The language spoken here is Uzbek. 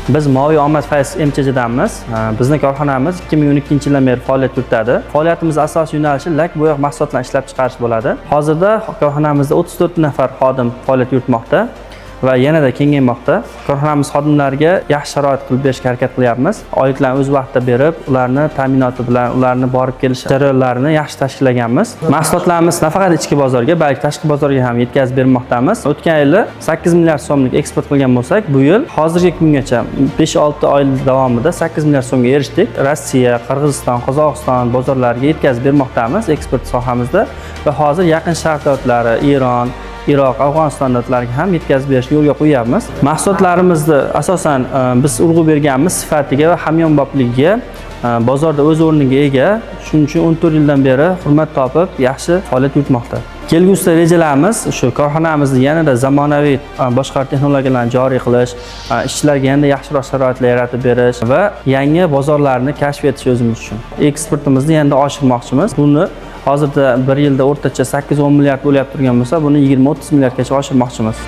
Biz Moviy Omad Fayz MCHdanmiz. Bizni korxonamiz 2012-yildan beri faoliyat yuritadi. Faoliyatimiz asosiy yo'nalishi lak bo'yoq mahsulotlarini ishlab chiqarish bo'ladi. Hozirda korxonamizda 34 nafar xodim faoliyat yuritmoqda va yanada kengaymoqda. Korxonamiz xodimlariga yaxshi sharoit qilib berishga harakat qilyapmiz. Oyliklarni o'z vaqtida berib, ularni ta'minoti bilan ularni borib kelish jarayonlarini yaxshi tashkillaganmiz. Mahsulotlarimiz nafaqat ichki bozorga, balki tashqi bozorga ham yetkazib bermoqdamiz. O'tgan yili 8 milliard so'mlik eksport qilgan bo'lsak, bu yil hozirgi kungacha 5-6 oy davomida 8 milliard so'mga erishdik. Rossiya, Qirg'iziston, Qozog'iston bozorlariga yetkazib bermoqdamiz eksport sohamizda va hozir Yaqin Sharq davlatlari, Eron, Iroq, Afg'oniston davlatlariga ham yetkazib berishni yo'lga qo'yyapmiz. Mahsulotlarimizni asosan biz urg'u berganmiz sifatiga va hamyonbopligiga. Bozorda o'z o'rniga ega. Shuning uchun 14 yildan beri hurmat topib, yaxshi faoliyat yuritmoqda. Kelgusida rejalarimiz shu korxonamizni yanada zamonaviy boshqaruv texnologiyalarini joriy qilish, ishchilarga yanada yaxshiroq sharoitlar yaratib berish va yangi bozorlarni kashf etish o'zimiz uchun. Eksportimizni yanada oshirmoqchimiz. Buni hozirda bir yilda o'rtacha 8-10 milliard bo'lyapti turgan bo'lsa, buni 20-30 milliardgacha oshirmoqchimiz.